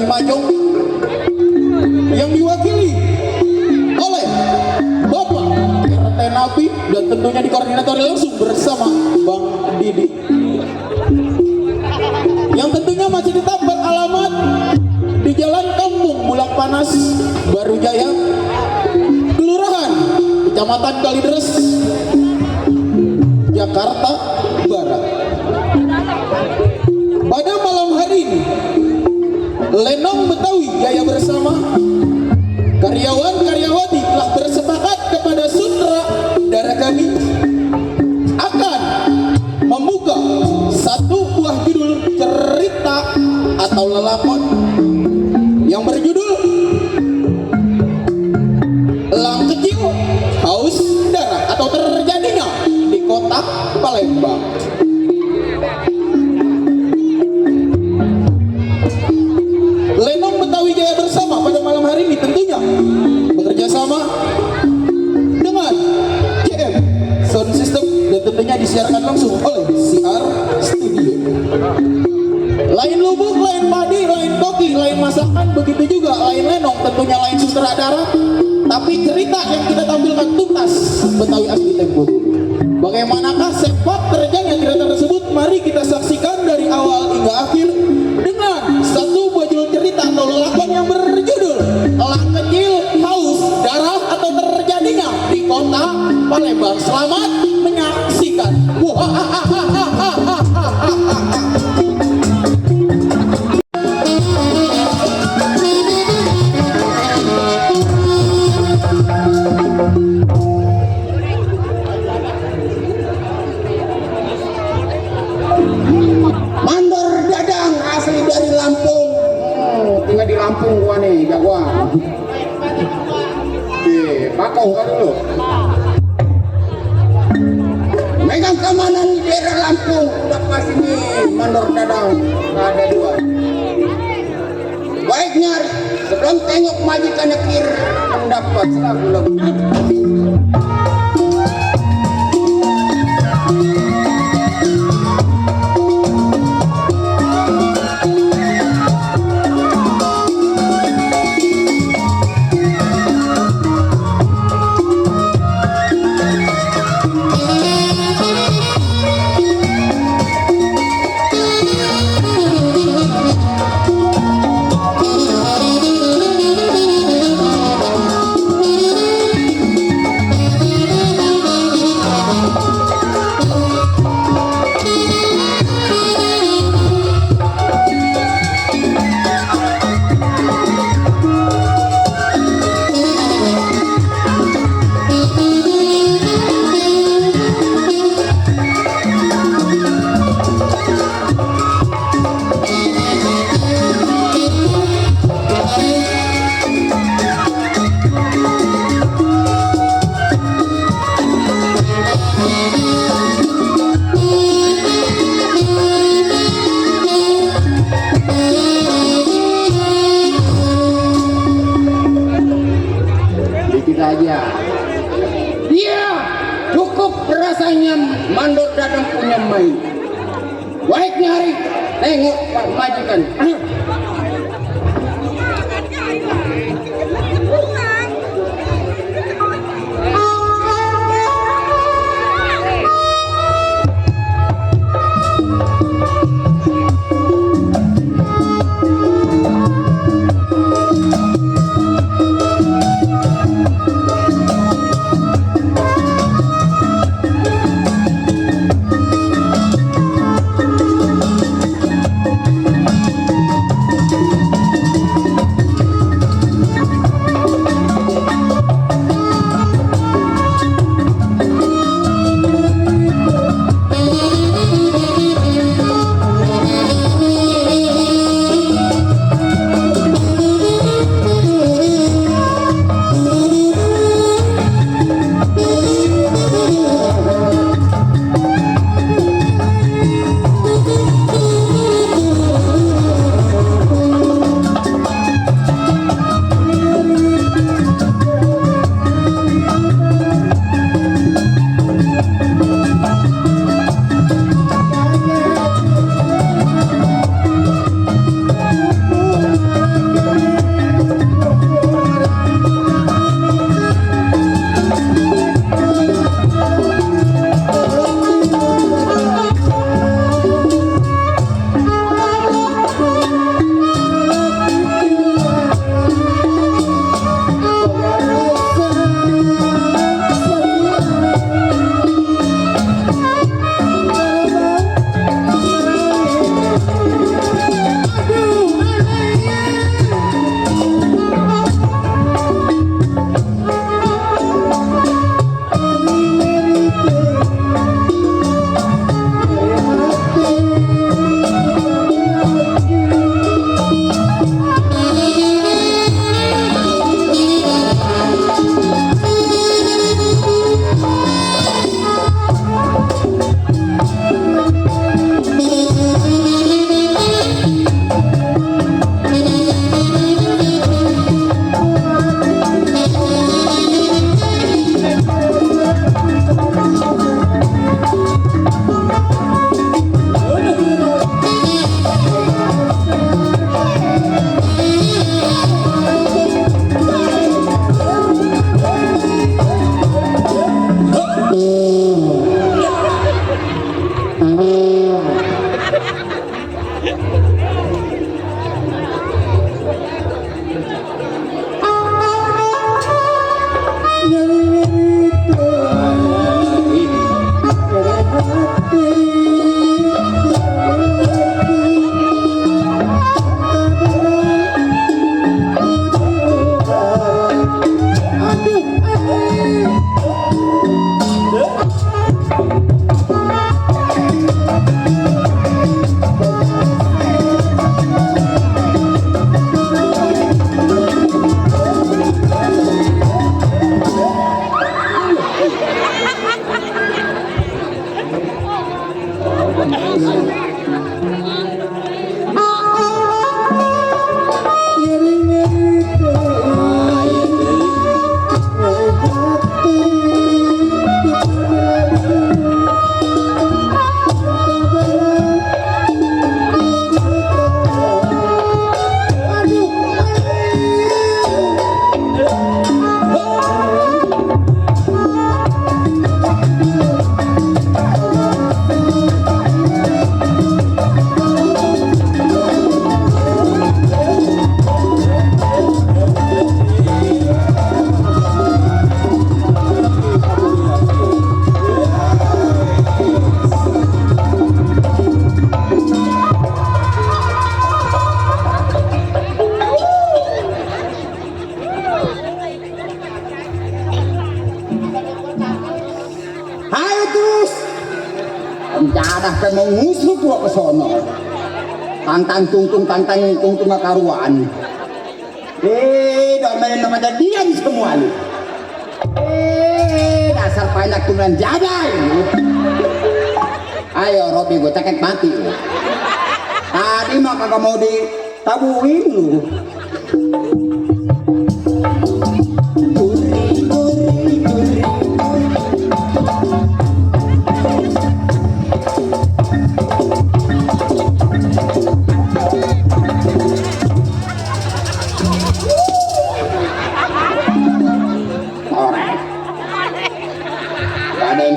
Majong yang diwakili oleh Bapak RT Nabi dan tentunya dikoordinatori langsung bersama Bang Didi, yang tentunya masih tetap beralamat di Jalan Kampung Bulak Panas, Baru Jaya, Kelurahan Kecamatan Kalideres, Jakarta Barat. Pada malam hari ini, Lenong Betawi Jaya bersama karyawan-karyawati telah bersepakat kepada sutradara kami akan membuka satu buah judul cerita atau lelakon yang berjudul Elang Kecil Haus Darah atau terjadinya di kota Palembang. Lenong Betawi Jaya bersama pada malam hari ini tentunya bekerja sama dengan CM Sound System dan tentunya disiarkan langsung oleh CR Studio. Lain lubuk, lain padi, lain koki, lain masakan, begitu juga lain Lenong, tentunya lain sutradara, tapi cerita yang kita tampilkan tuntas Betawi asli tempo. Bagaimanakah sepak terjangnya cerita tersebut? Mari kita saksikan dari awal hingga akhir dengan satu buah judul cerita atau lelakon yang berjudul Elang Kecil Haus Darah atau terjadinya di kota Palembang. Selamat menyaksikan. Mandor Dadang asli dari Lampung. Tinggal di Lampung gua nih, jagoan. Pakau kan dulu. Megang keamanan di daerah Lampung udah pasti nih Mandor Dadang, nggak ada dua. Baik nyari sebelum tengok majikannya kir mendapat lagu-lagu. Aja. Dia cukup rasanya Mandor Dadang punya main. Baik nyari, tengok Pak majikan. dadah pe mau ngusuk gua ke sono. Tantang tungtung gak karuan. Domain nama diam semua lu. Dasar banyak tulen jabay. Ayo Robi gua cekek mati lu. Tadi mah kagak mau ditabuhin lu.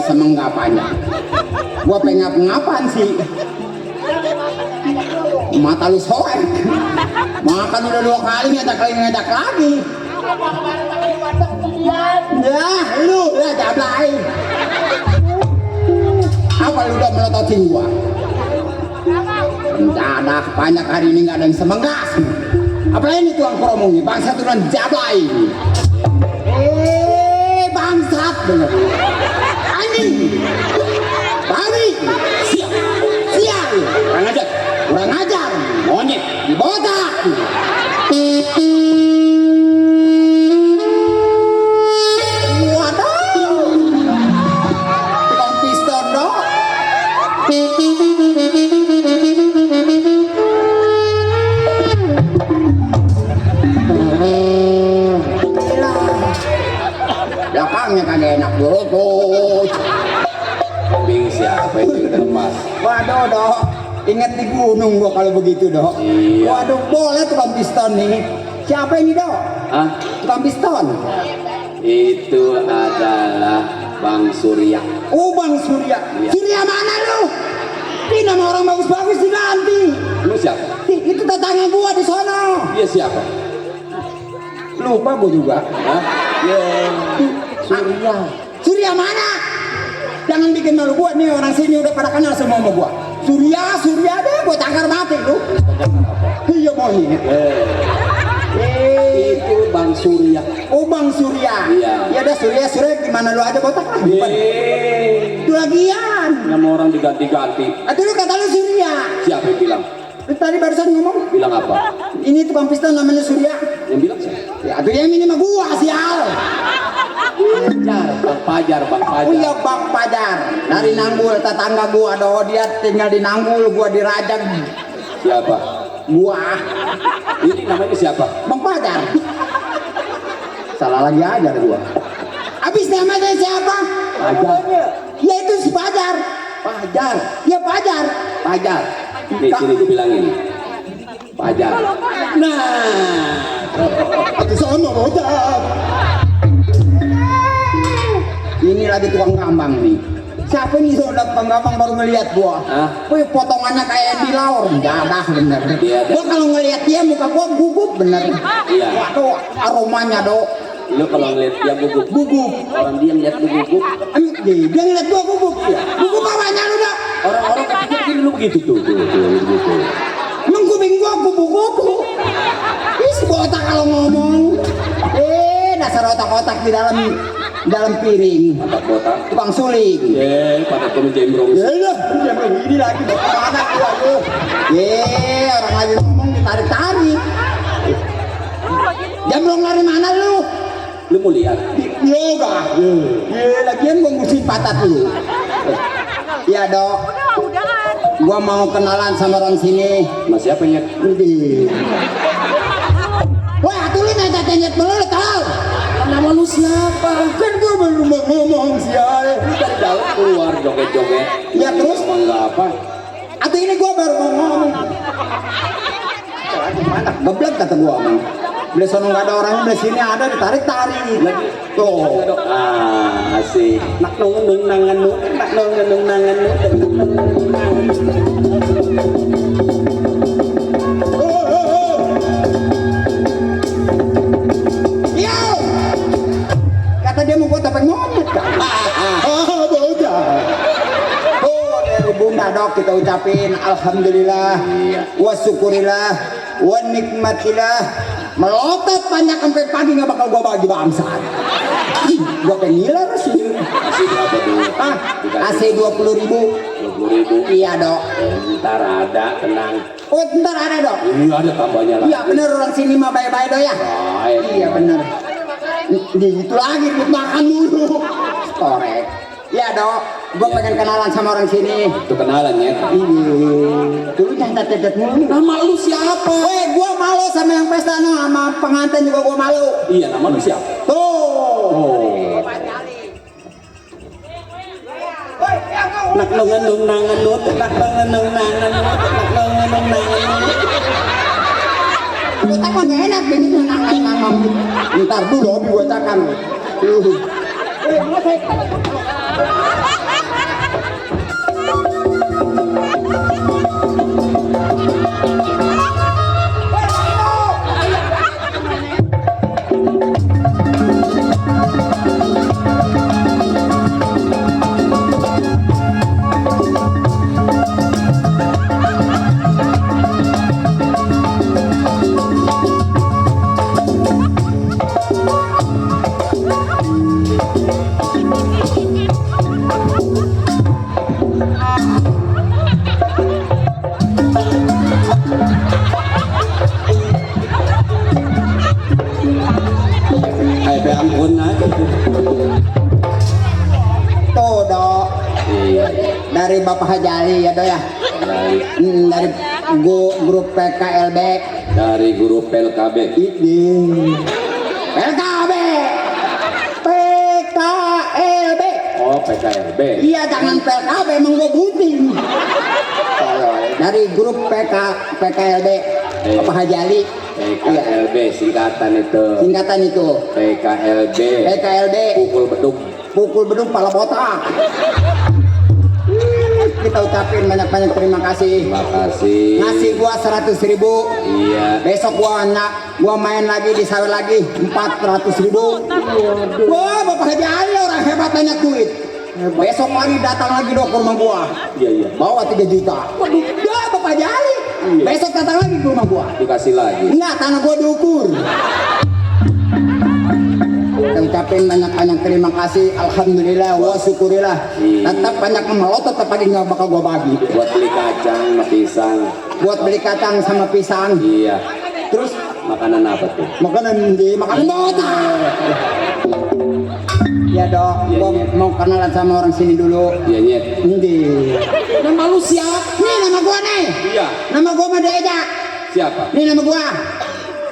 Semenggapannya gua pengap-ngapan sih mata lu soek makan udah 2 kali ngajak lagi ya lu lah jablay apa lu udah melototin gua mendadak banyak hari ini nggak ada yang semenggas apalagi ini tuang kromongnya bangsa turunan jablay bangsat bener balik sial kurang ajar monyet dibotak waduh tukang piston dong belakangnya kagak enak dulu tuh Siapa itu mas? Waduh dok, ingat di gunung gua kalau begitu dok. Iya. Waduh boleh tukang piston nih. Siapa ini dok? Hah? Tukang piston. Itu adalah Bang Surya. Oh Bang Surya. Iya. Surya mana lu? Ini nama orang bagus-bagus diganti. Lu siapa? Itu tetangga gua di sono. Dia siapa? Lupa gua juga. Hah? Ya. Surya. Surya mana? Jangan bikin malu gua nih, orang sini udah pada kenal semua sama gua. Surya deh, gua tangkar mati lu. Iya monyet. Itu Bang Surya. Oh Bang Surya. Iya. Ya udah Surya gimana lu aja botak lah. Itu lagian. Nama orang diganti-ganti. Atau lu kata lu Surya. Siapa yang bilang? Lu tadi barusan ngomong. Bilang apa? Ini tukang piston namanya Surya. Yang bilang siapa? Ya atau yang ini mah gua sial. Bang Pajar. Oh iya Bang Pajar. Dari Nanggul tetangga gua doh, dia tinggal di Nanggul, gua di Rajang. Siapa? Gua. Ini namanya siapa? Bang Pajar. Salah lagi aja gua. Habis namanya siapa? Pajar. Ya itu si Pajar. Pajar. Ya Pajar. Pajar. Nih sini gue bilangin. Pajar. Nah. Itu sama Pajar. Ini lagi tukang gambang nih. Siapa nih sudah tukang gambang baru ngeliat gua? Hah? Wih potongannya kayak Andy Laur, dadah bener. Iya, Gua kalau ngeliat dia muka gua gugup bener. Iya. Waduh aromanya dok. Lu kalau ngeliat dia gugup. Orang dia ngeliat lu gugup. Dia ngeliat gua gugup. Gugup apanya lu dok? Orang-orang kepikir lu begitu tuh gitu. Menggubing gua gugup. Ih si botak kalau ngomong. Dasar otak-otak di dalam piring. Botak. Tukang suling. Pada kamu jembrong. Jembrong ini lagi mana gua lu. Orang lagi ngomong ditarik-tarik. Jembrong lari mana lu? Lu mau lihat? Yoga. Lagian gua ngusin patat lu. Ya dok. Gua mau kenalan sama orang sini. Mas siapa ya? Wah, atuh lu nyet mulu tau. Nama lu siapa? Kan gua baru mau ngomong sial. Lu dari dalam keluar joget-joget. Ya terus? Enggak apa? Atuh ini gua baru mau ngomong. Mana? Geblek kata gua emang. Beli sono nggak ada orang, beli sini ada ditarik-tarik. Tuh. Asik. Nak nung nangan nu. Yo. Kata dia mau gua tapeng monyet kan. Bocah. Dari bunda dok kita ucapin alhamdulillah wa syukurillah wa nikmatillah. Melotot banyak sampai pagi nggak bakal gua bagi bangsa. Gua pengiler sih. Asik berapa dulu? AC 20.000. 20.000. Iya dok. Ntar ada, tenang. Oh ntar ada dok. Ini ada tambahnya lagi. Iya bener orang sini mah baik-baik dok ya. Baik. Iya bener. Di itu lagi buat makan dulu. Korek. Iya dok. Gue pengen kenalan sama orang sini. Itu kenalan ya. Dulu jangan tetet mulu. Nama lu siapa? Weh, gua malu sama yang pesta no, sama pengantin juga gua malu. Iya, nama lu siapa? Tuh. Oh. Nak lo ngenung nangan nut, nak lo ngenung nangan nut, nak lo ngenung nangan nut. Kita mah gak enak begitu nangan. Ntar dulu hobi gua cakan. Hai be ampun aja. Tuh dok. Iya. Dari Bapak Haji Ali ya dok ya. Dari grup PKLB. Dari guru PLKB. PKB. PKLB. Oh, PKLB. Iya jangan PKB emang gua buting. Dari grup PKLB Bapak Haji Ali. PKLB singkatan itu. Singkatan itu. PKLB. PKLB. Pukul beduk. Pukul bedung pala botak. Kita ucapin banyak-banyak terima kasih. Terima kasih. Ngasih gua 100.000. Iya. Besok gua main lagi di sawah lagi 400.000. Wah, Bapak Haji Ali orang hebat banyak duit. Besok lagi datang lagi dok ke rumah gua. Iya, iya. Bawa 3 juta. Waduh, ya Bapak Haji Ali. Iya. Besok datang lagi ke rumah gua. Dikasih lagi. Enggak, tanah gua diukur. Kita ucapin banyak-banyak terima kasih. Alhamdulillah wa syukurillah. Tetap banyak memelot, tetap lagi nggak bakal gua bagi. Buat beli kacang sama pisang. Buat beli kacang sama pisang. Iya. Terus Makanan apa tuh? makanan botak. Ya dok, Iya, gua iya. mau kenalan sama orang sini dulu. Iya, nyet. Ini. Nama lu siapa? Nih nama gua nih. Iya. Nama gua mah Deja. Siapa? Nih nama gua.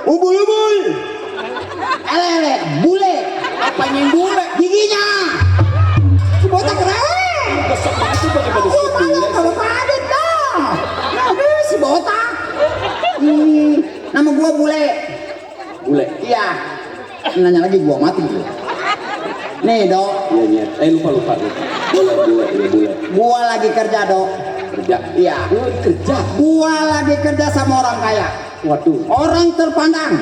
Ubul. Ele, bule. Apanya yang bule? Giginya. Si botak keren. Besok banget tuh bagaimana Oh, disebut banyak bule? kalau padet dah. Aduh, si botak. Nama gua bule. Bule. Iya. Nanya lagi gua mati. Nih dok, Iya, nyet. Lupa. Bule. gua lagi kerja dok. Kerja. Iya. Lu kerja. Gua lagi kerja sama orang kaya. Waduh. Orang terpandang.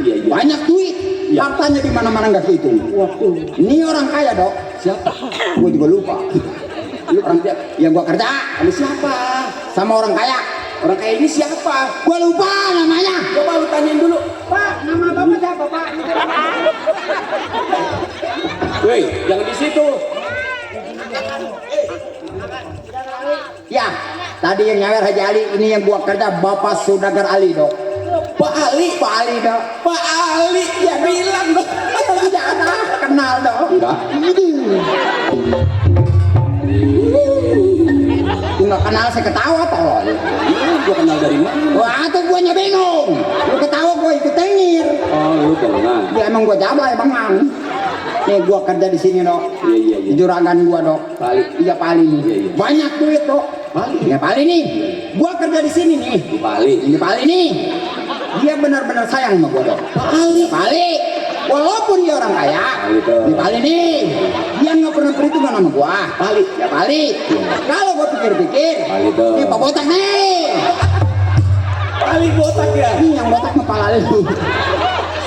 Iya. Banyak duit. Iya. Hartanya di mana-mana nggak kehitung. Waduh. Ini orang kaya dok. Siapa? Gua juga lupa. Lu kerja. Yang gua kerja Lu siapa? sama orang kaya. Orang kayak ini siapa? Gua lupa namanya. Coba lu tanyain dulu. Pak, nama bapak siapa pak? Woi, jangan di situ. Ya, tadi yang nyawer Haji Ali, ini yang gua kerja Bapak Sudagar Ali dok. Pak Ali. Pak Ali dok. Pak Ali. Ya bilang dong. Tidak ada, kenal dok. Enggak. Lu nggak kenal saya ketawa tolong. Gua kenal dari mana? Wah, tuh gua bingung. Lu ketawa gua ikut tengir. Oh, lu kenal. Ya emang gua jablay bangang. Nih gua kerja di sini dok. Iya. Di juragan gua dok. Pali. Iya Pali nih. Iya. Banyak duit dok. Pali. Ya Pali nih. Gua kerja di sini nih. Di Pali. Ini Pali nih. Dia benar-benar sayang sama gua dok. Pali. Pali. Walaupun dia orang kaya. Pali tuh. Ini Pali nih. Dia nggak pernah perhitungan sama gua. Pali. Ya Pali. Kalau gua pikir-pikir. Pali tuh. Ini Pak Botak nih. Pali botak ya. Ini yang botak mah pala lu.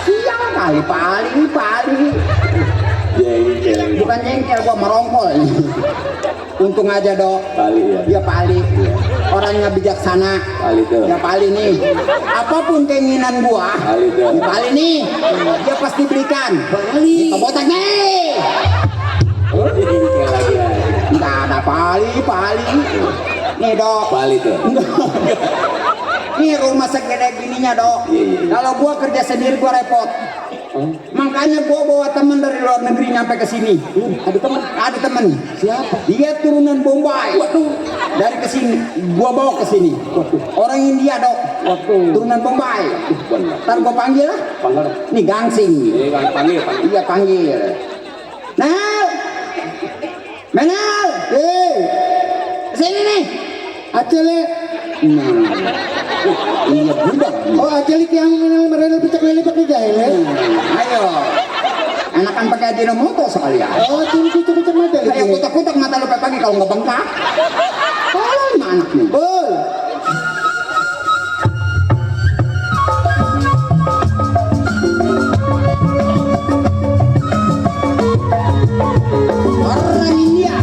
Siapa kali Pali. Jengkel. Bukan jengkel, gua merongkol. Untung aja dok. Pali ya. Dia Pali. Orangnya bijaksana. Pali tuh. Ya Pali nih. Apapun keinginan gua. Pali tuh. Di Pali nih. Dia pasti berikan. Pali. Ini botak nih. Oh, jengkel lagi ya. Enggak ada Pali. Nih dok. Bali tuh. Nih rumah segede gininya dok. Kalau gua kerja sendiri gua repot. Makanya gua bawa teman dari luar negeri nyampe ke sini. Ada teman. Ada teman. Siapa? Dia turunan Bombay. Waduh. Dari ke sini, gua bawa ke sini. Orang India dok. Waduh. Turunan Bombay. Benar. Ntar gua panggil lah. Panggil. Nih gangsing. Panggil. Iya panggil. Nal, Menal, sini nih. Acele. Nah, iya budak. Oh, acele yang mereka pecah lele pakai jahil. Ayo, enakan pakai Ajinomoto soalnya. Oh, tunggu coba mata. Kayak kutak-kutak mata lu pagi kalau nggak bengkak. Oh, mana nih? Bol. Orang India.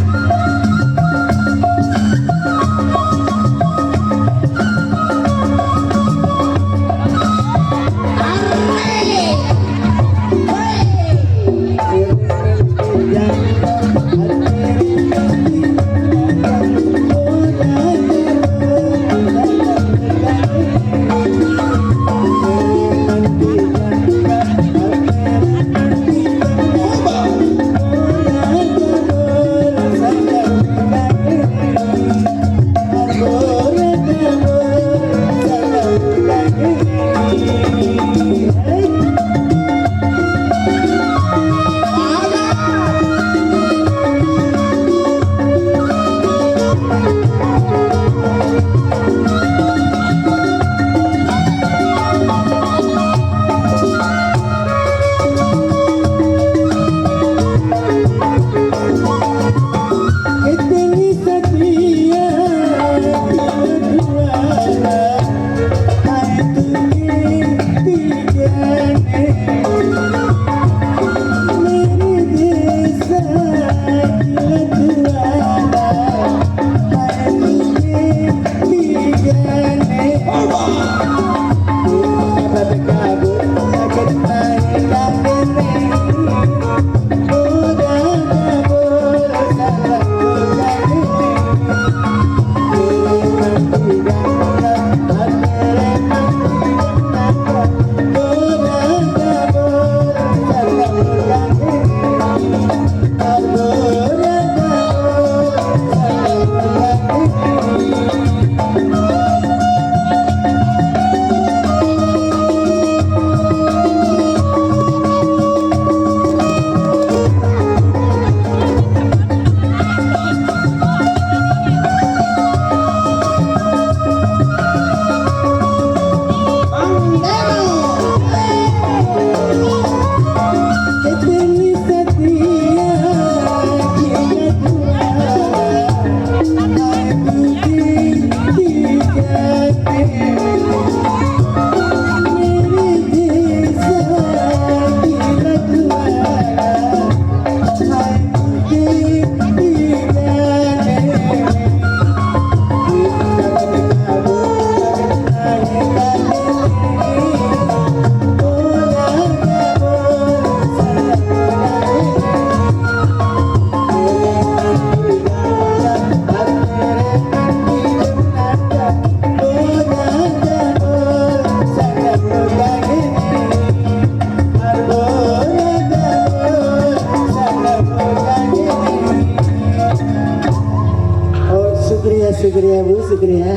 Syukriya Bu, syukriya.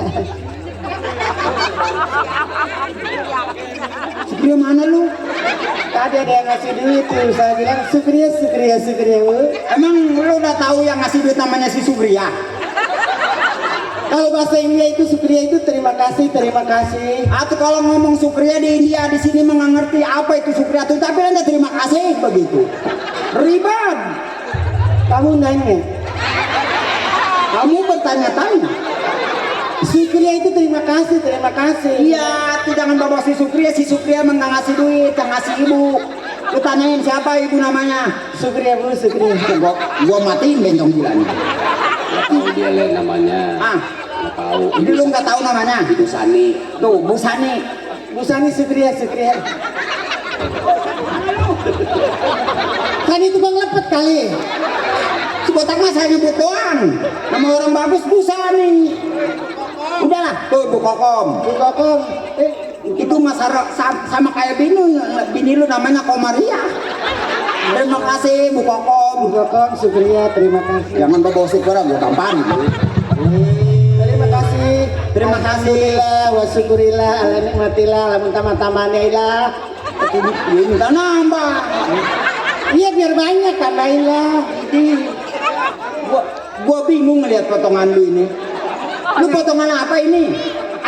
Syukriya mana lu? Tadi ada yang ngasih duit tuh, saya bilang syukriya, syukriya, syukriya Bu. Emang lu udah tahu yang ngasih duit namanya si Sukriya? Kalau bahasa India itu syukriya itu terima kasih, terima kasih. Atau kalau ngomong Sukriya di India di sini nggak ngerti apa itu Sukriya tuh, tapi anda terima kasih begitu. Ribet. Kamu nanya, Kamu bertanya-tanya. syukriya itu terima kasih, terima kasih. Iya, jangan bawa si Sukriya emang nggak ngasih duit, yang ngasih ibu. Lu tanyain siapa ibu namanya? Syukriya Bu, syukriya. Gua matiin bencong bulan. Tahu dia lain namanya. Ah, Nggak tahu. ini lu nggak tahu namanya? Ibu Sani. Tuh, Bu Sani. Bu Sani, syukriya, syukriya. Kan itu Bang Lepet kali. Itu botak mah saya nyebut doang. Nama orang bagus busa nih. Udahlah, tuh Bu Kokom. Bu Kokom, Itu sama kayak bini lu namanya Komaria. Terima kasih Bu Kokom. Bu Kokom, syukriya, terima kasih. Jangan bawa syukur gue tampar. Terima kasih. Terima kasih. Alhamdulillah wa syukurillah ala nikmatillah lamun taman-tamannya ilah. Ini minta nambah. Iya biar banyak tambahin lah. Gua bingung ngeliat potongan lu ini. Lu potongan apa ini?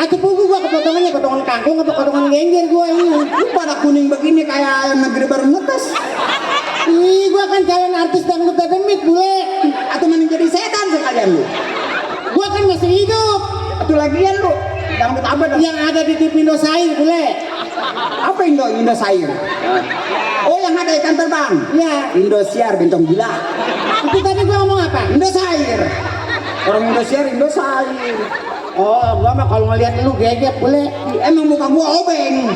Aku pugu gua kepotongannya potongan kangkung apa potongan genjer gua ini. Lu pada kuning begini kayak negeri baru ngetes. Ih, gua kan calon artis dangdut demit bule. Atau mending jadi setan sekalian lu. Gua kan masih hidup. Atau lagian lu. Dangdut apa dong? Yang ada di TV Indosiar bule. Apa Indosiar? Oh yang ada ikan terbang? Ya. Indosiar bentong gila. Itu tadi gua ngomong apa? Indosiar. Orang Indosiar. Oh, gua mah kalau ngeliat lu gegep bule. Emang muka gua obeng.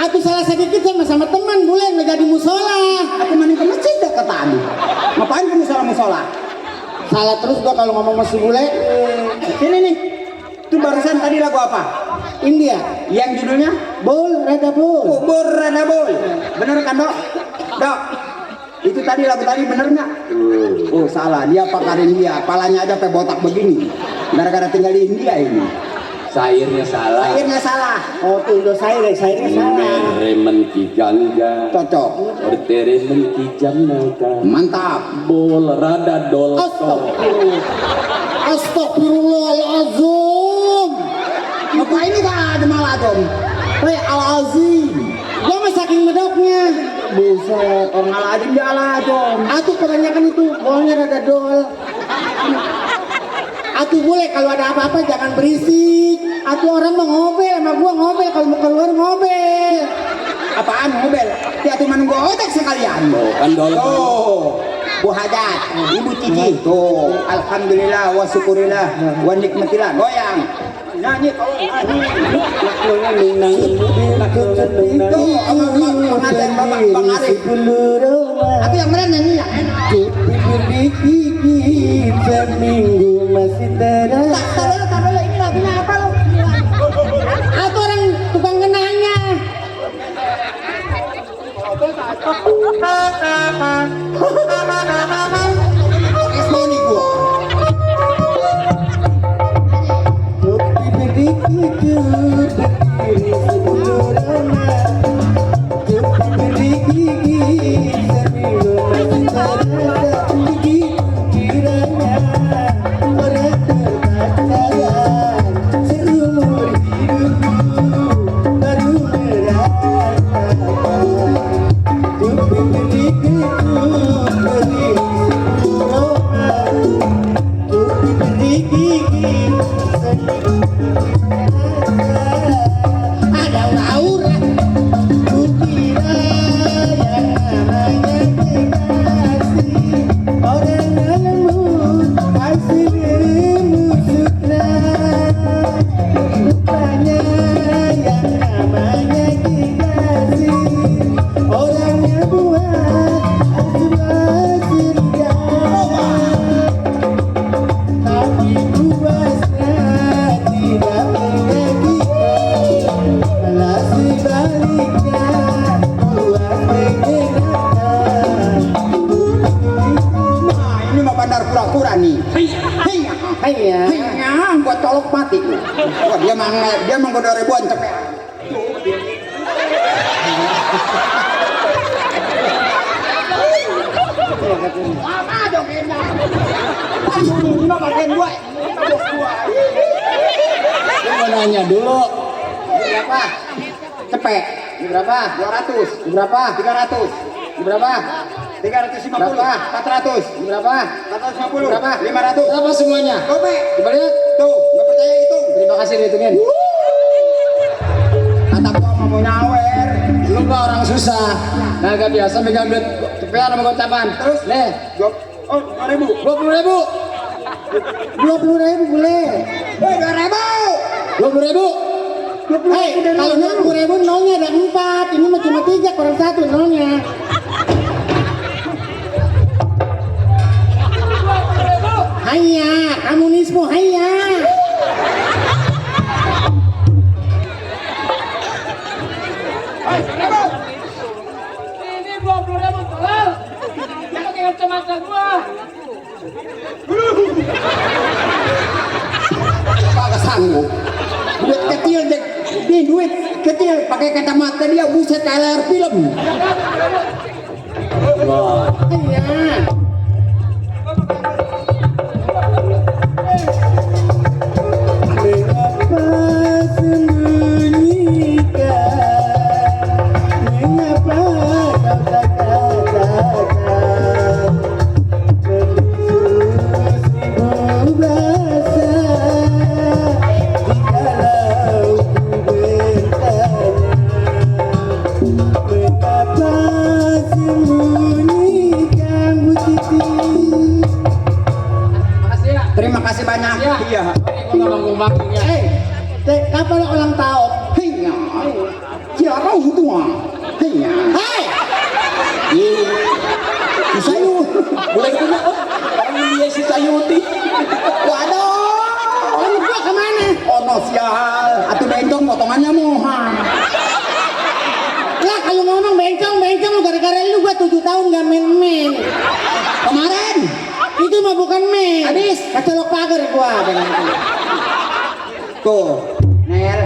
Aku salah sedikit sama teman bule nggak jadi musola. Aku mending ke masjid dekat tadi. Ngapain ke musola? Salah terus gua kalau ngomong masih bule. Sini nih. Itu barusan tadi lagu apa? India. Yang judulnya? Bol, rada bol. Kubur Radabol. Bener kan dok? Dok. Itu tadi lagu tadi bener nggak? Oh salah, dia pakarin dia. Palanya aja sampai botak begini. Gara-gara tinggal di India ini. Sairnya salah. Akhirnya salah. Oh tuh udah saya salah. Remen ki ganja. Cocok. Remen ki jamnaga. Mantap. Bol rada dol. Astagfirullahaladzim. Apa ini kak ada malah dong? Al-Azim. Gua mah saking medoknya. Buset, orang aladin dia aladon. Atuh kebanyakan itu bolnya rada dol. Atuh boleh kalau ada apa-apa jangan berisik. Atuh orang mau ngobel sama gua ngobel kalau mau keluar ngobel. Apaan ngobel? Tiap teman gua otak sekalian. Oh, kan dol. Tuh, Bu Hadat, Ibu Cici. Tuh, alhamdulillah wa syukurillah wa nikmatillah. Goyang. Nyanyi kalau nyanyi. Tuh, sama pengantin Bapak Bang Arif. Aku yang mana nyanyi yang enak. Seminggu masih terasa. Tar dulu, ini lagunya apa lo? Atuh orang tukang kenanya. Esmoni gua. Ada aura. Kukira yang namanya kekasih. Orang lembut kasih dirimu sutra. Rupanya yang namanya kekasih. Orangnya buat asmara surga. Tapi puasnya tidak menyakikan. Malah sebaliknya buat menyenangkan. Nah, ini mah bandar pura-pura nih. Hei, Hai ya. gua colok mati lu. Wah, dia mah gua 2000-an cepet. Apa dong ini? Ini mah bagian gua. Bos gua. Mau nanya dulu. Berapa? Cepet. Berapa? 200. Berapa? 300. Berapa? 350. Berapa? 400. Berapa? 450. Berapa? 500. Berapa semuanya? Gope. Coba lihat. Tuh, nggak percaya hitung. Terima kasih dihitungin. Kata gua mau nyawer. Lu mah orang susah. Nah, gak biasa megang duit cepetan sama gocapan. Terus? Nih, Oh, 2000. 20.000. 20.000 boleh. Woi, 2000. 20.000. Hei, kalau 20.000 nolnya ada 4. Ini mah cuma 3 kurang 1 nolnya. 20.000 tolol. Jangan ingat kacamata gua. Kagak sanggup. Duit kecil deh. Nih duit kecil pakai kacamata dia buset kayak layar film. Iya. Mengapa sembunyikan? Mengapa kau tak katakan? Menbisu seribu bahasa, jikalau ku bertanya. Mengapa sembunyikan Bu Titi? Terima kasih banyak. Iya. Kapan ulang tahun? Hanya. Siapa tua? Hanya. Hei, Si Sayut. Boleh punya orang dia si Sayuti. Waduh. kamu gua kemana? Oh no sial. Atuh bentong potongannya mohan. Lah kalau ngomong bencong lu gara-gara lu gua 7 tahun gak main-main. Kemarin. Itu mah bukan main. Habis. Kecolok pagar gua. Tuh, Nel,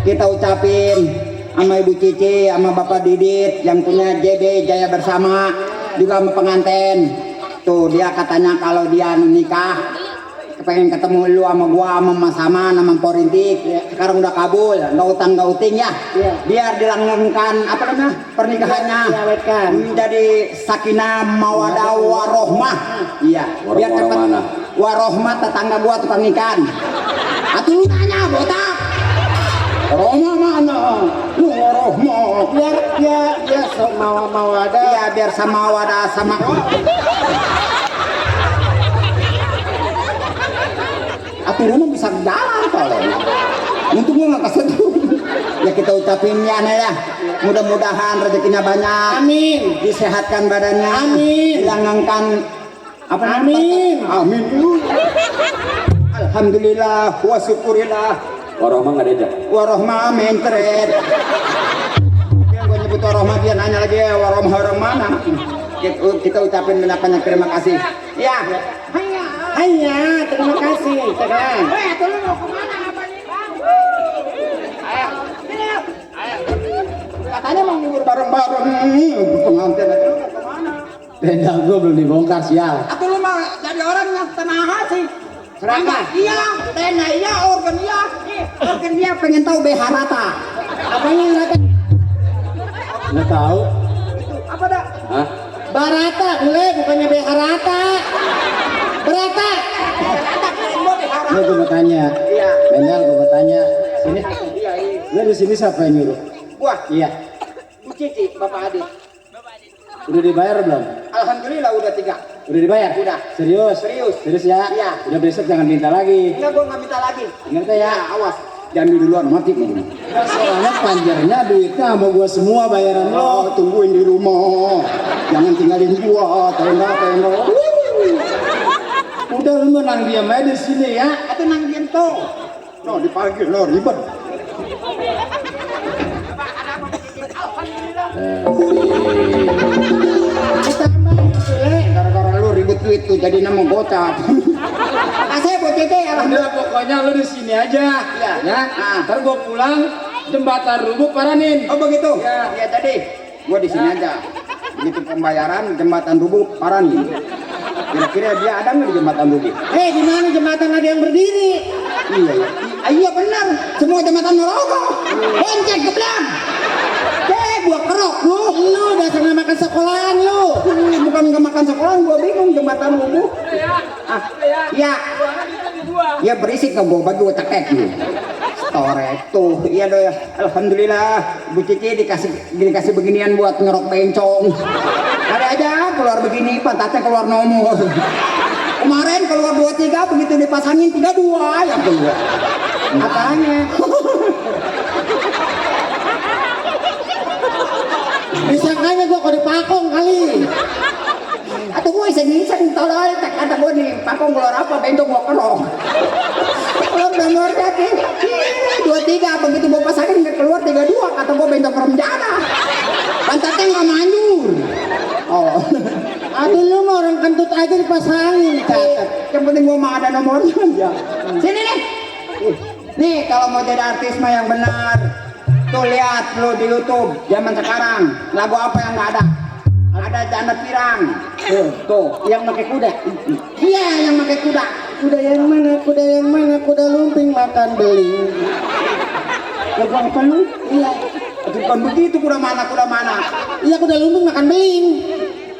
kita ucapin sama Ibu Cici, sama Bapak Didit yang punya JB Jaya Bersama, juga sama pengantin. Tuh dia katanya kalau dia nikah, pengen ketemu lu sama gua, sama Mas Saman, sama Porintik. Sekarang udah kabul, nggak utang nggak uting ya. Iya. Biar dilanggengkan apa namanya pernikahannya Diawetkan. menjadi sakinah mawadah warohmah. Iya. Biar cepet warohmah tetangga gua tukang ikan. Atuh lu nanya botak. Roma mana? Lu warohmah. Biar mau ada. Iya biar sama wadah sama. Atuh lu mah bisa jalan kalau. Untung gua nggak kesentuh. Ya kita ucapin ya Nel ya. Mudah-mudahan rezekinya banyak. Amin. Disehatkan badannya. Amin. Dilanggengkan apa namanya? Amin. Amin. Alhamdulillah wa syukurillah. Warohmah nggak diajak. Warohmah mentret. Yang gue nyebut warohmah dia nanya lagi warohmah orang mana? Kita ucapin banyak terima kasih. Ya. Hanya terima kasih. Tegang. Katanya mau ngubur bareng-bareng. Pengantin aja lu mau kemana? Tenda gua belum dibongkar sial. Atau lu mah jadi orang yang tenang hati. Serangga. Iya, tenda iya, organ iya. Organ dia pengen tahu BH rata. Apanya yang rata? Nggak tahu. Apa dah? Hah? Barata, boleh bukannya BH rata. Berata. Rata. Gue mau tanya. Iya. Mendal gue mau tanya. Sini. Iya, iya. Lu di sini siapa yang nyuruh? Gua, Iya. Bu Cici, Bapak Adi. Udah dibayar belum? Alhamdulillah udah 3. Udah dibayar? Udah. Serius? Serius. Serius ya? Iya. Udah besok jangan minta lagi. Enggak, gua nggak minta lagi. Ingat ya? Awas, jangan duluan mati nih. Soalnya panjarnya duitnya sama gua semua bayaran lo. Oh, tungguin di rumah. Jangan tinggalin gua, tenda. Udah lu menang diam aja di sini ya. Atau nang gento. No, dipanggil lo ribet. Ditambah boleh. Gara-gara lu ribet duit tuh jadi nama gocap. Makasih Bu Cici, alhamdulillah. Udah pokoknya lu di sini aja. Iya. Ya. Ntar gua pulang jembatan Rubuk paranin. Oh begitu? Ya. Ya tadi gua di sini aja. Begitu pembayaran jembatan Rubuk Parani. Kira-kira dia ada nggak di jembatan Rubuk? Di mana jembatan ada yang berdiri? Iya ya. Iya benar. Semua jembatan neraka. Bonceng ke belakang. Gua kerok lu. Lu dasar nggak makan sekolahan lu. Bukan nggak makan sekolah, gua bingung jembatan Rubuk. Iya. Ya berisik nggak gua bagi gua cekek lu. Store tuh, iya doy. Alhamdulillah, Bu Cici dikasih beginian buat ngerok bencong. Ada aja keluar begini, pantatnya keluar nomor. Kemarin keluar 23, begitu dipasangin 32 ya keluar. Apanya? Disangkanya gua kode pakong kali. Atau gue iseng-iseng tolol, kata gue nih pakong keluar apa, bencong gua kerok. Keluar nomor jadi 23, begitu gua pasangin keluar 32, kata gue bencong remjana. Pantatnya nggak manjur. kentut aja dipasangin catat. Yang penting gua mah ada nomornya aja. Sini nih. Nih kalau mau jadi artis mah yang benar. Tuh lihat lu di YouTube zaman sekarang. Lagu apa yang nggak ada? Ada janda pirang. Tuh. Yang pakai kuda. Iya yang pakai kuda. Kuda yang mana? Kuda yang mana? Kuda lumping makan beling. Lagu apa lu? Iya. Itu bukan begitu kuda mana kuda mana. Iya kuda lumping makan beling.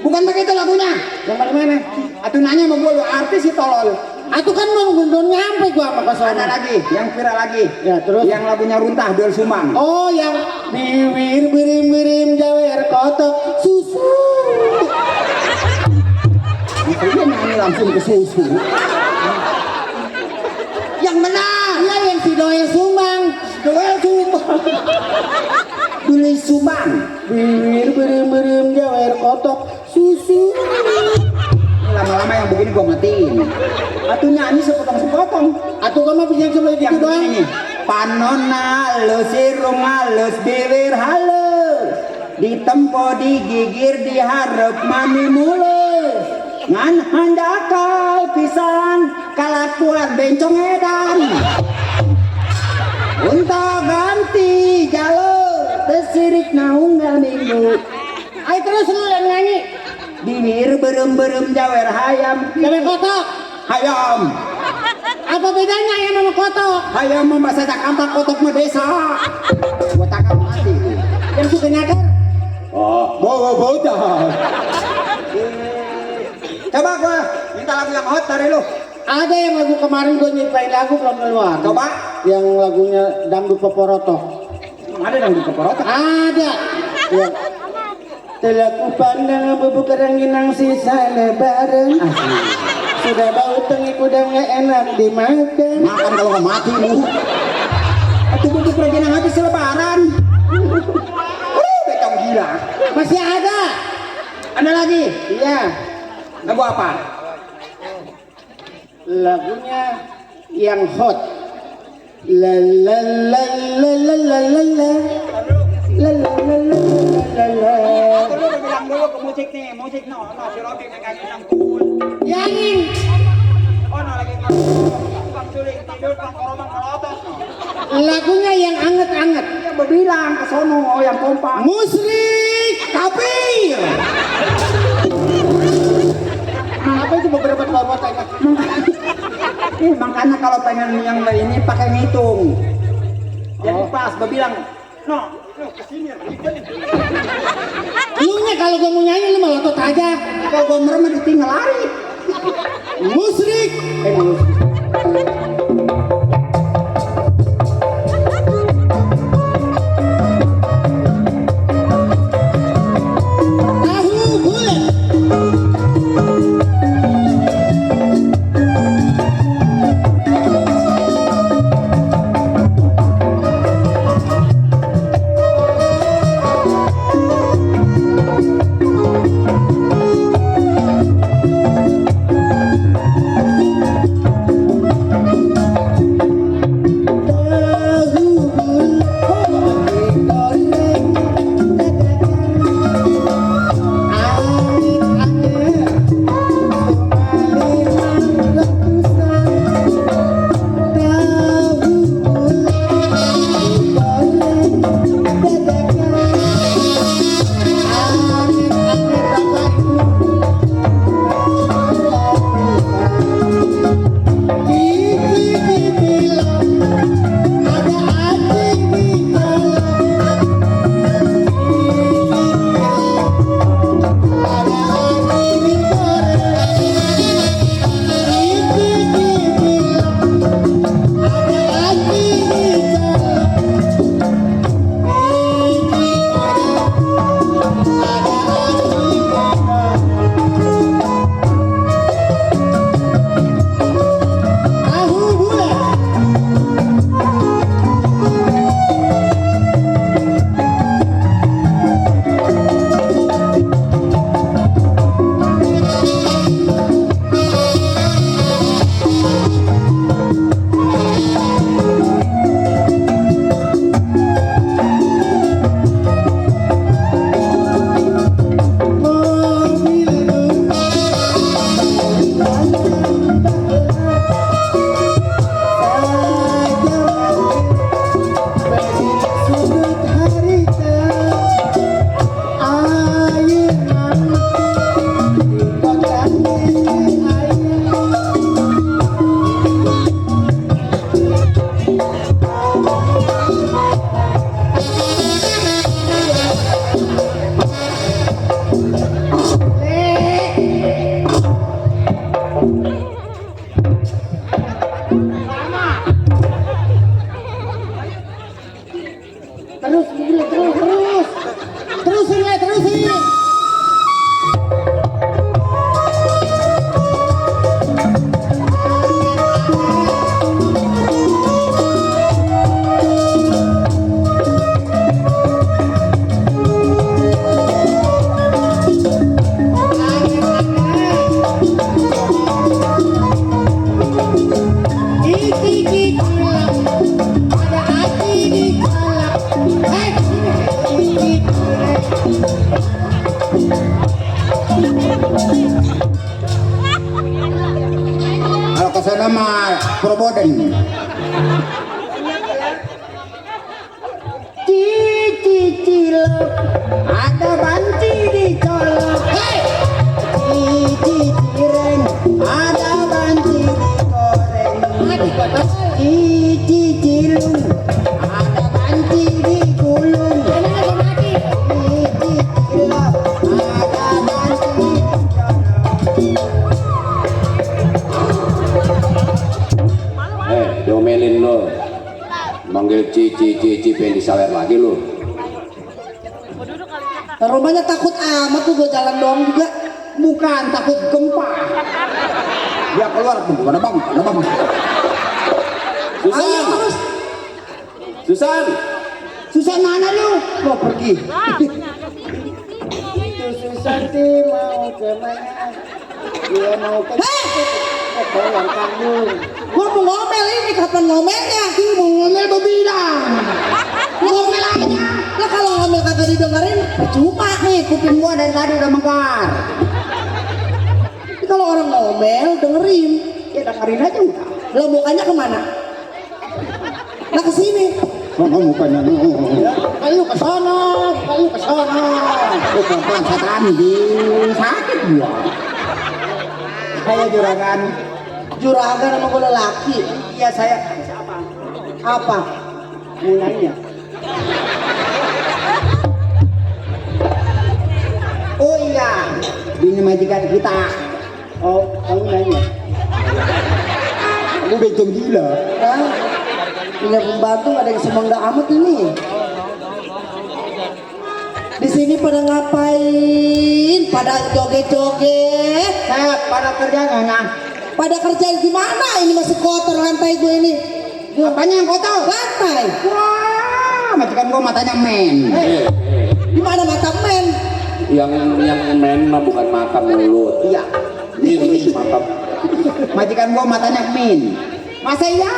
Bukan begitu lagunya. Yang mana? Atuh nanya sama gua lu artis sih tolol. Atuh kan belum nyampe gua sama Ada kesana. lagi yang viral lagi. Ya terus. Yang lagunya runtah Duel Sumang. Oh yang bibir birim jawer kotok susu. Dia nyanyi langsung ke susu. Yang benar. Iya yang si Doel Sumbang. Duel Sumang. Duel Sumang. Bibir birim jawer kotok susu. Lama-lama yang begini gua matiin. Atuh nyanyi sepotong-sepotong. Atuh kamu bisa coba gitu Yang doang. begini nih. Panona halus, sirung halus, bibir halus. Ditempo, digigir, diharap, mani mulus. Ngan handakal pisan, kalakuan bencong edan. Untuk ganti jalur, tesirik naunggal minggu. Ayo terus lu yang nyanyi. Bibir berem-berem jawer hayam, Jawer kotok. hayam. Apa bedanya ayam sama kotok? Hayam membaca Jakarta kotok mah desa. Gua takkan mati. Yang suka nyadar? Oh, bawa bocah. Coba gua minta lagu yang hot dari lu. Ada yang lagu kemarin gue nyiptain lagu belum keluar. Coba. Yang lagunya Dangdut Poporoto. Ada yang di keporotan. Ada. Ya. Telah ku pandang bubuk ranginang sisa lebaran. Sudah bau tengik udah nggak enak dimakan. Makan kalau nggak mati lu. Itu butuh perjalanan habis selebaran. Becong gila. Masih ada. Ada lagi. Iya. Lagu apa? Lagunya yang hot. La la la la la la la la. La la la la la la. Aku lu udah bilang dulu ke musik nih, musik no, si Robi megang yang cool. Yangin. Oh no lagi bang suling tidur bang korobang korotot. Lagunya yang anget-anget. Yang berbilang ke sono yang kompak. Musrik Kapir. Apa itu beberapa bobot aja? Makanya kalau pengen yang ini pakai ngitung. Jadi pas berbilang, no, kesini Lu nya kalau gua mau nyanyi lu malah tot aja. kalau gue merem ditinggal lari. Musrik. Tahu bulat. sama Proboden. Cilok, ada banci dicolok. Hei, cireng, ada banci digoreng. Cilung, ada banci digulung. Cilok, ada banci dicolok. Diomelin lo. Manggil cici pengen disawer lagi lo. Rumahnya takut amat tuh gue jalan doang juga. Bukan takut gempa. Dia keluar tuh, mana bang? Susan. Susan. Susah mana lu? Mau pergi. Itu Susanti mau kemana? Dia mau ke Pulau Kanggung. Gua mau ngomel ini, kapan ngomelnya? Lu mau ngomel bebidang. Ngomel aja. Lah kalau ngomel kagak didengerin, percuma. Nih kuping gua dari tadi udah mekar. Tapi kalau orang ngomel, dengerin. Ya dengerin aja udah. Lah mukanya kemana? Lah kesini. Sono mukanya lu. Ayo ke sana, ayo ke sana. Lu pelan setan di sakit gua. Saya juragan. Juragan sama gue lelaki. Iya saya. Apa? Mulainya. Oh iya, bini majikan kita. Oh, kamu nanya. Kamu becong gila. Hah? Punya pembantu ada yang semangga amat ini. Di sini pada ngapain? Pada joget-joget. Saya pada kerja nggak? Pada kerja gimana? Ini masih kotor lantai gue ini. Apanya yang kotor? Lantai. Wah, majikan gua matanya men. Di mana mata men? Yang main mah bukan mata mulut. Iya. Ini mata. Majikan gua matanya min. Masa iya?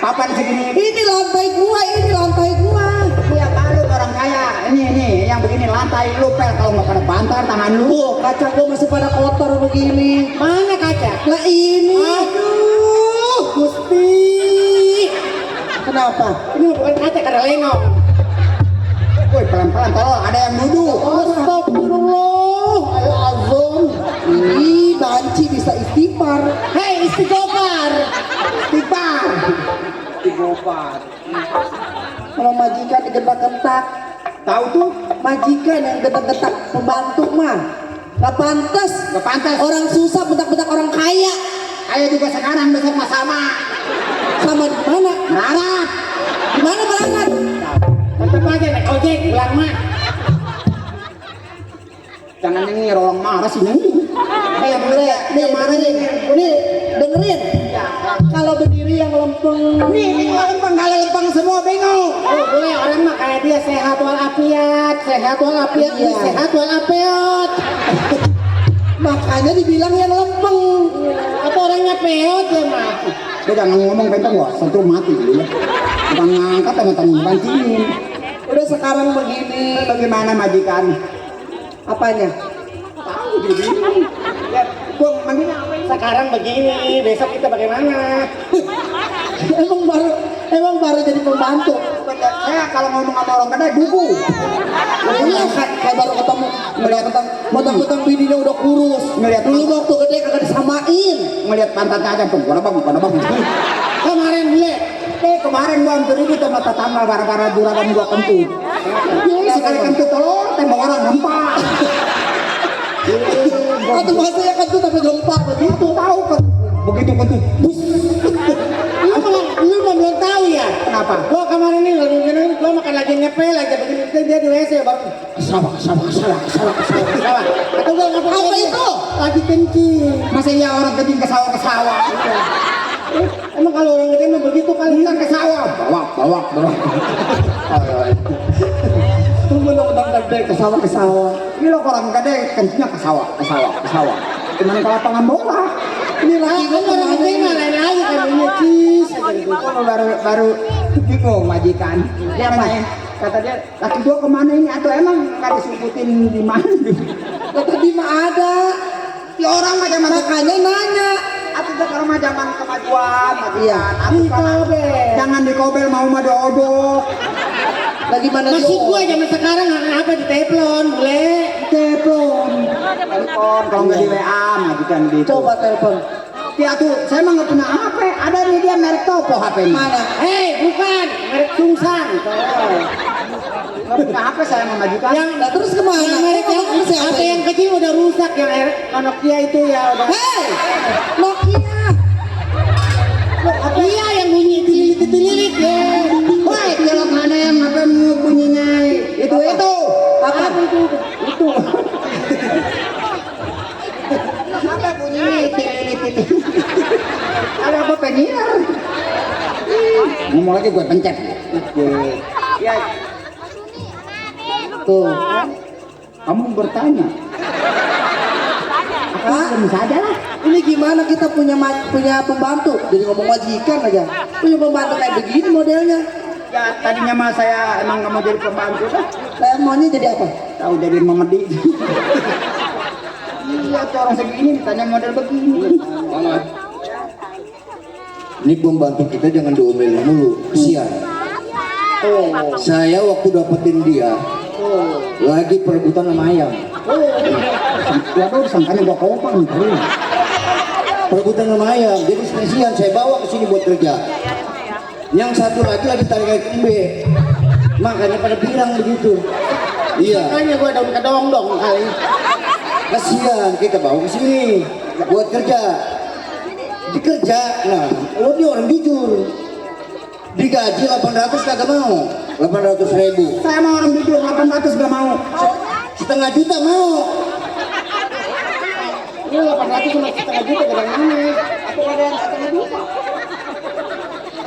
Papan segini. Ini lantai gua, ini lantai gua. Iya kalau orang kaya. Ini yang begini lantai lu pel kalau nggak pada bantar tangan lu. Tuh, kaca gua masih pada kotor begini. Mana kaca? Lah ini. Aduh, Gusti. Kenapa? Ini bukan kaca karena lenong. Woi pelan-pelan tolong ada yang duduk. Astagfirullahaladzim. Ih, banci bisa istighfar. Hei istighfar. Istighfar. Istighfar. Kalau majikan digentak-gentak, Tahu tuh? majikan yang gentak-gentak pembantu mah gak pantas. Gak pantas. Orang susah bentak-bentak orang kaya. Ayo juga sekarang besok mah sama. Sama di mana? Melarat. Di mana berangkat? Tetep aja naik ojek pulang mah. Jangan yang rolong marah sih neng. Yang bener, Nih, yang marah nih. nih, dengerin. Kalau berdiri yang lempeng. Nih lempeng kali lempeng semua bingung. Oh, boleh orang mah kayak dia sehat walafiat, sehat walafiat, Iya. sehat walafiat. Makanya dibilang yang lempeng. Atau orangnya peot ya mah. Dia jangan ngomong benteng gua, satu mati dulu ya. Bukan ngangkat sama tanggung bancingin. Udah sekarang begini. Bagaimana majikan? Apanya? Tahu dia bingung. Ya, gua manggil Sekarang begini, besok kita bagaimana? emang baru jadi pembantu. saya kalau ngomong sama orang gede buku. Iya, kayak baru ketemu. Mentang-mentang bininya udah kurus. Ngeliat Dulu waktu gede kagak disamain. Ngelihat pantatnya aja tuh, mana bang. Kemarin beli. Kemarin gua hampir itu sama tetangga gara-gara juragan gua kentut. Sekali kentut telur, tembak orang gempa. Atau bahasa ya kan tuh tapi gempa begitu. Tahu kan? Begitu kentut. Bus. Lu mah belum tahu ya. Kenapa? Gua kemarin ini gua makan lagi ngepel aja begitu dia di WC baru Salah. atau gua ngapa apa itu? Lagi kencing. Masa iya orang kencing ke sawah? Emang kalau orang gede mah begitu kali Kan ke sawah. Bawa. tunggu nonton gede ke sawah. Ini lo orang gede kencingnya ke sawah. Cuman ke lapangan bola. Ini lagi gua orang gede mah lain lagi kan punya cheese aja gitu. Kok baru bingung majikan. Dia nanya, kata dia, laki gua kemana ini? Atau emang nggak disebutin di mana? Lah tadi mah ada. Ya orang macam mana? Makanya nanya. Aku tuh kalau mah zaman kemajuan, Iya. Aku kan jangan dikobel mau mah diodok. Bagaimana Maksud gua zaman sekarang apa di teflon, boleh? Telepon, kalau nggak di WA majikan gitu. Coba telepon. Ya tuh, saya mah nggak punya HP. Ada nih dia merek Topo HP-nya. Mana? Bukan, merek Sungsan. Nggak punya HP saya mau majikan. Yang Nah, terus kemana? Yang merek yang HP yang kecil udah rusak, yang Nokia itu ya udah. Hei, Nokia. Iya yang bunyi tililit ya. Woi, kalau ada yang apa bunyinya itu. Apa itu? Itu. Apa bunyinya itu. Ada apa penyiar? Ngomong lagi gue pencet. Ya, Tuh. kamu bertanya. Hah? Tentu saja lah. Ini gimana kita punya pembantu? Jadi ngomong majikan aja. Punya pembantu kayak begini modelnya. Ya tadinya mah saya emang nggak mau jadi pembantu lah. Saya maunya jadi apa? Tahu jadi memedi. Iya, tuh orang segini ditanya model begini. Ini pembantu kita jangan diomelin mulu, kesian. Saya waktu dapetin dia, lagi perebutan sama ayam. Waduh, sangkanya gua kopang. Perebutan sama ayam, jadi kesian saya bawa ke sini buat kerja. Yang satu lagi tarik kayak kembe, makanya pada bilang begitu. Iya, Makanya gua daun kedong dong kali. kasihan kita bawa ke sini buat kerja. Dikerja, nah lo dia orang jujur. Digaji 800 kagak mau, 800.000. Saya mau orang jujur 800 gak mau. Setengah juta mau. Ini 800 cuma setengah juta dari mana? Aku ada yang setengah juta.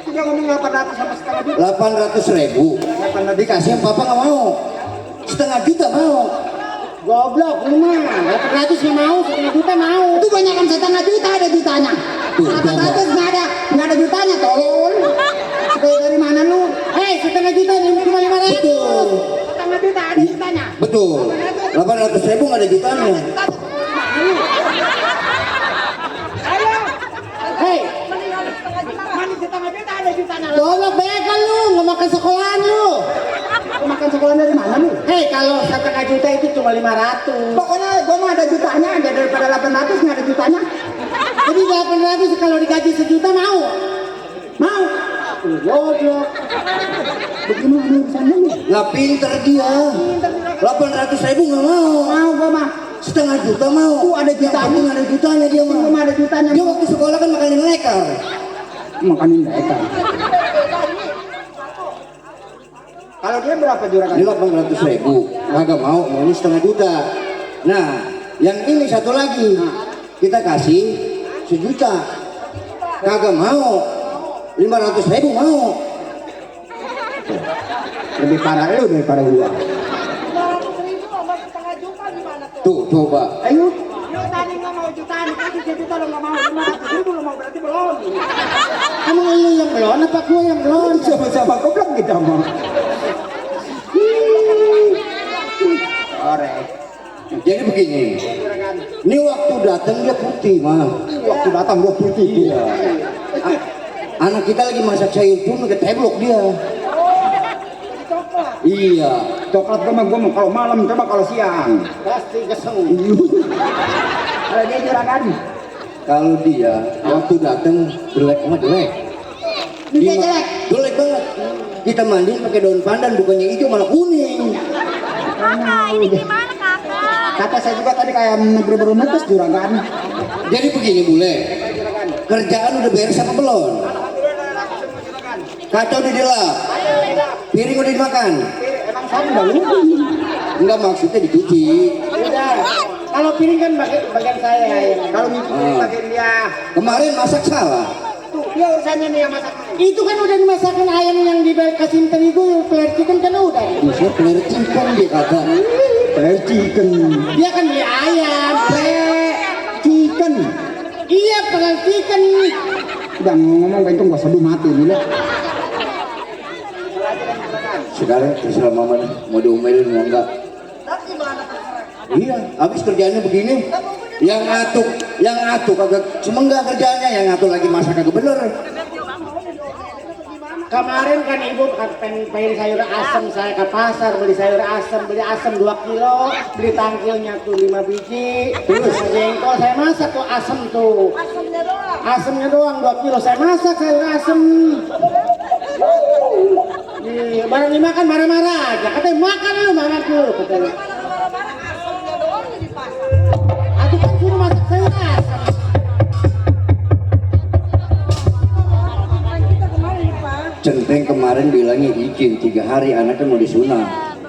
Dia ngomong 800 sama setengah juta. 800.000. Dikasih papa nggak mau. Setengah juta mau. Goblok lu mah. 800 nggak mau, setengah juta mau. Itu banyak kan setengah juta ada jutanya. Tuh, 800 nggak ada jutanya tolol. Supaya dari mana lu? Setengah juta cuma 500. Betul. Setengah juta ada jutanya. Betul. 800.000 nggak ada jutanya. Mana setengah juta ada jutanya. Goblok bekan lu, nggak makan sekolahan lu. Lu makan sekolah dari mana lu? Kalau setengah juta itu cuma 500. Pokoknya gua mau ada jutanya aja daripada 800 nggak ada jutanya. Jadi 800 kalau digaji sejuta mau. Mau? Goblok. Bagaimana urusannya lu? Lah pinter dia. 800.000 nggak mau. Mau gua mah. Setengah juta mau. Tuh ada Yang jutanya. penting ada jutanya dia mah. Belum ada jutanya. Dia waktu sekolah kan makanin lekar. Makanin mereka. Kalau dia berapa juragan? Ini 800.000. Kagak mau, maunya setengah juta. Nah, yang ini satu lagi kita kasih 1 juta. Kagak mau. 500.000 mau. Lebih parah lu daripada gua. Tuh, coba. Ayo. Lu tadi nggak mau jutaan, kasih 1 juta lu nggak mau 500.000 lu mau berarti belum. Emang lu yang belon apa gua yang belon? Sama-sama goblok kita mah. Ore. Jadi begini. Ini waktu datang dia putih, mah. Waktu datang gua putih. Iya. Anak kita lagi masak sayur cumi keteblok dia. Iya. Coklat gua mah kalau malam coba kalau siang. Pasti keseng. Kalau dia juragan. Kalau dia waktu datang jelek amat jelek. Dia jelek. Jelek banget. Kita mandiin pakai daun pandan bukannya hijau malah kuning. Ini gimana kakak? Kata saya juga tadi kayak negeri bermetes juragan. Jadi begini bule. Kerjaan udah beres apa belum? Kaca udah dilap. Piring udah dimakan. Emang saya udah lupa. Enggak maksudnya dicuci. Udah. Kalau piring kan bagian saya yang Kalau gitu bagian dia. Kemarin masak salah. Tuh, dia urusannya nih yang masak. itu kan udah dimasakin ayam yang dikasih terigu, flare chicken kan udah. Bisa flare chicken dia kagak. Flare chicken. Dia kan beli ayam, Chicken. iya flare chicken. Udah ngomong itu gua sedih mati nih lah. Sekarang terserah mama nih, mau diomelin mau enggak. Iya, habis kerjaannya begini. yang ngatur kagak semenggak kerjanya, yang ngatur lagi masak kagak bener. Kemarin kan ibu pengen sayur asem, saya ke pasar beli sayur asem, beli asem 2 kilo, beli tangkilnya tuh 5 biji, terus jengkol saya masak tuh asem tuh, asemnya doang 2 kilo saya masak sayur asem. Barang dimakan marah-marah aja, katanya makan lu katanya. Aku kan suruh masak sayur asem. Centeng kemarin bilangnya izin 3 hari anaknya mau disunat.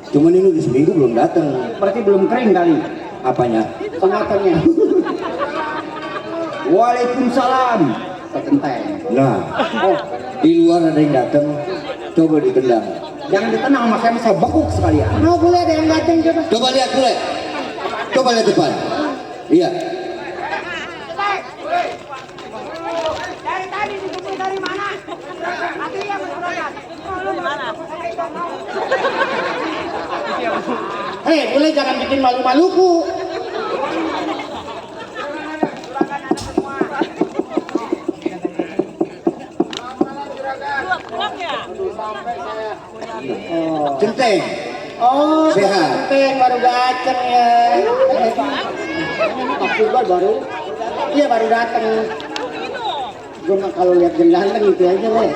Cuman ini udah seminggu belum datang. Berarti belum kering kali Apanya? pengatannya. Waalaikumsalam. Pak Centeng. Nah, di luar ada yang datang, coba ditendang. Jangan ditenang sama saya bekuk sekalian. Mau boleh ada yang datang coba. Coba lihat bule. Coba lihat depan. Iya. Dari tadi disusul dari mana? Nanti yang berangkat. Hei, boleh jangan bikin malu-maluku. Centeng. Oh, Sehat. Centeng baru datang ya. Pak Sugar baru. Iya baru datang. Gue mah kalau lihat ganteng itu aja deh.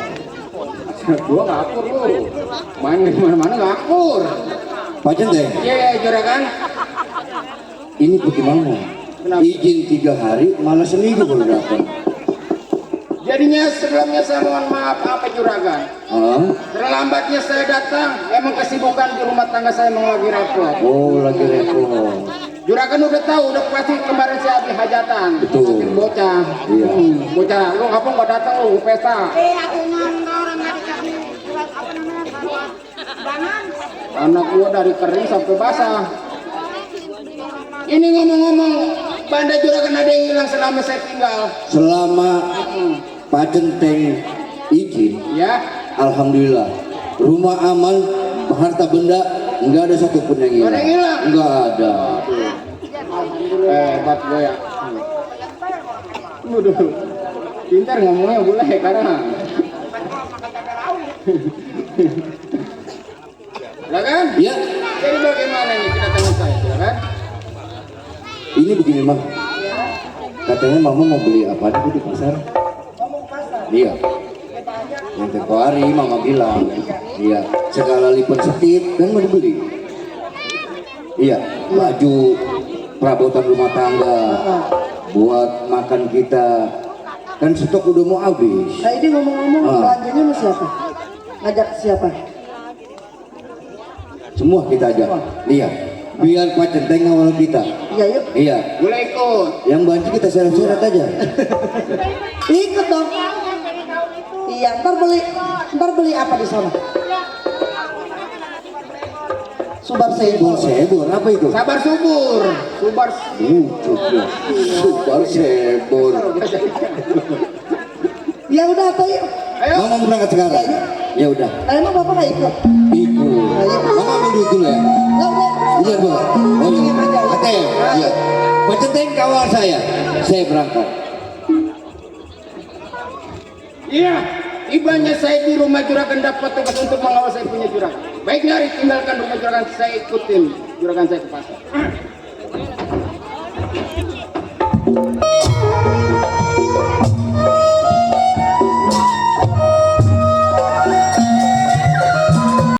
Gua nggak akur lu. Main di mana-mana nggak akur. Pak Centeng, Iya, juragan. ini bagaimana? Izin 3 hari, malah seminggu baru datang. Jadinya sebelumnya saya mohon maaf apa juragan. Ah? Terlambatnya saya datang, emang kesibukan di rumah tangga saya emang lagi repot. Oh, lagi repot. Juragan udah tahu, udah pasti kemarin saya habis hajatan. Betul. Bikin bocah. Iya. Bocah, lu ngapa nggak datang lu pesta? Aku orang nggak dikasih surat apa namanya buat undangan. Anak gua dari kering sampai basah. Ini ngomong-ngomong, banda juragan ada yang hilang selama saya tinggal. Selama Pak Centeng izin, Ya, alhamdulillah, rumah aman, harta benda nggak ada satupun yang hilang. Nggak ada yang hilang? Nggak ada. hebat gue ya. Waduh, pintar ngomongnya boleh sekarang. Ya kan? Ya, Jadi bagaimana nih kedatangan saya, ya kan? ini begini mah. Katanya mama mau beli apa dulu di pasar? Iya. Yang tempo hari mama bilang, iya, segala lipat setit kan mau dibeli. Iya, baju perabotan rumah tangga buat makan kita, kan stok udah mau habis. Nah ini ngomong-ngomong Ah. belanjanya sama siapa? Ngajak siapa? Semua kita aja. Iya, biar Pak Centeng ngawal kita. Iya yuk. Iya, Boleh ikut. yang banci kita seret-seret aja. Ikut dong. Iya, ntar beli apa di sana? Subar Sebor, sebor. sebor, apa itu? Sabar subur. Subar. Juga. Super sebor. Ya udah atau yuk. Ayo. Mama mau berangkat sekarang? Ya udah, Nah, emang bapak nggak ikut? ikut. Mama ambil duit dulu ya. Nggak udah. Iya boleh. Oh iya. ATM. Iya. Pak Centeng kawal saya berangkat. Iya. Ibanya saya di rumah juragan dapat tugas untuk mengawal saya punya juragan. Baiknya hari tinggalkan rumah juragan, saya ikutin juragan saya ke pasar.